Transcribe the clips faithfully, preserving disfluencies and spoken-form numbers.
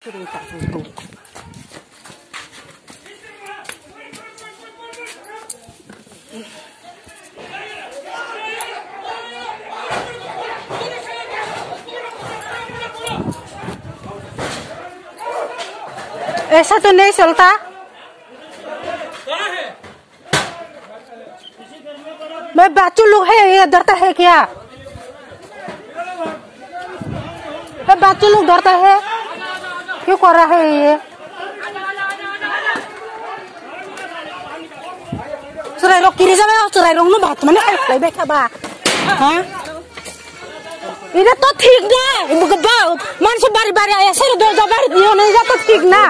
ऐसा तो नहीं चलता। मैं बच्चों लोग है, ये डरता है क्या? ये बच्चों लोग डरता है, क्यों कर रहा है ये? Chwrairok kiri jabai, o chwrairokno bat mani khai khlai bai kha ba. Ha? Ida to thik na. Ba, manse bari bari aya sero dorja bari diyo na, ida to thik na.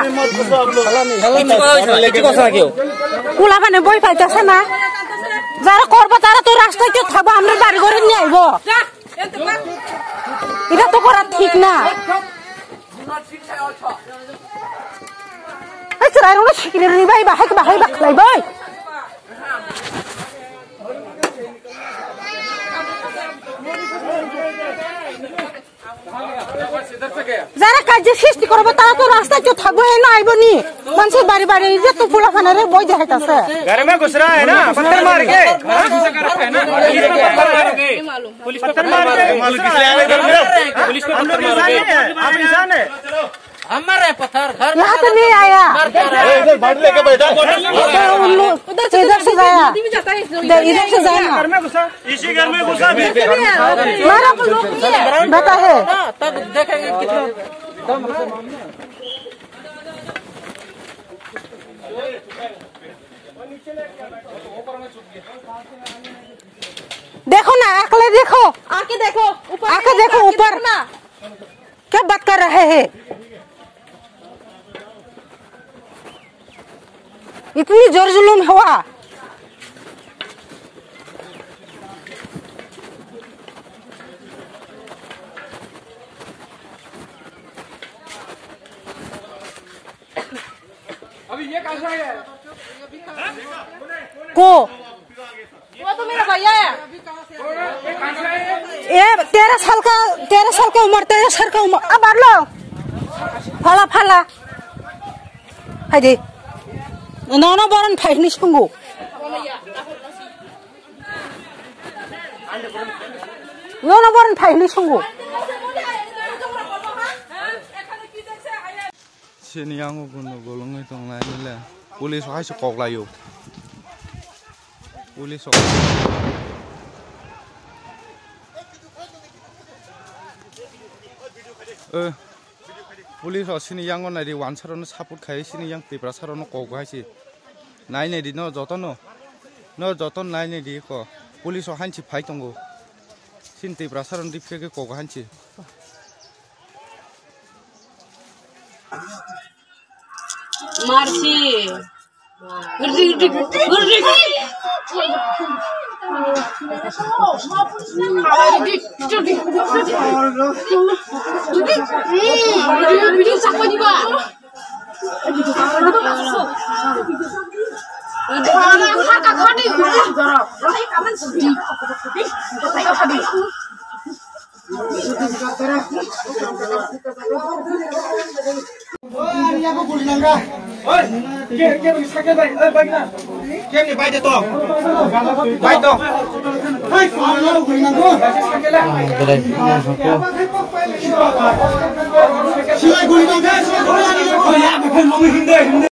Kula bane boi phai jasa na. Jara korbo tara to rasta khe thabo, amra bari gore ni aibo. Ida to kora thik na. Ai, chwrairokno sikiri ri bai, bahai, bahai ba khlai bai. Jara kajje sisti korobo, tara to rasta jo thagbo, eno aibo ni. Manse bari bari je to pula phana re boi jahai tase. घर में घुस रहा है ना, पत्थर मार के। पुलिस पे पत्थर मारोगे। पुलिस पे पत्थर मारोगे। पुलिस पे पत्थर मारोगे। आप इंसान है। हम मार रहे हैं पत्थर, घर में यहाँ तो नहीं आया। मार जा रहा है। ए, इधर बाटली लेके बैठा। तो उन लोग इधर से गया। इधर से जाना। इसी घर में घुसा भी। मारा, बेटा है। ना, तब देखेंगे कितना। देखो ना, आंख ले देखो। आके देखो, ऊपर आके देखो, देखो, आके ऊपर। देखो ना। क्या बात कर रहे हैं? इतनी जोर जुलूम हुआ। अभी ये कैसा है? को? वो तो मेरा भैया है। ये तेरह साल का, तेरह साल का उम्र, तेरह साल का उम्र। अब बार लो। Phala, phala. Hai de. Nono boron phai hwnwi swngo. Nono boron phai hwnwi swngo. Sini yango kuno golongwi tongnai le. Police hai se kok laio. Police o. Eh. Police o sini yango nai di, wansa rono support khai, sini yang Tiprasa rono kok hai si. Nai nai di no joto no. No joto nai nai di ko. Police o hanchi phai tongo. Sini Tiprasa rono di phege kok hanchi. Marsi. Gurdi, gurdi, gurdi. Video, video sakwa diba. Khaka khadi.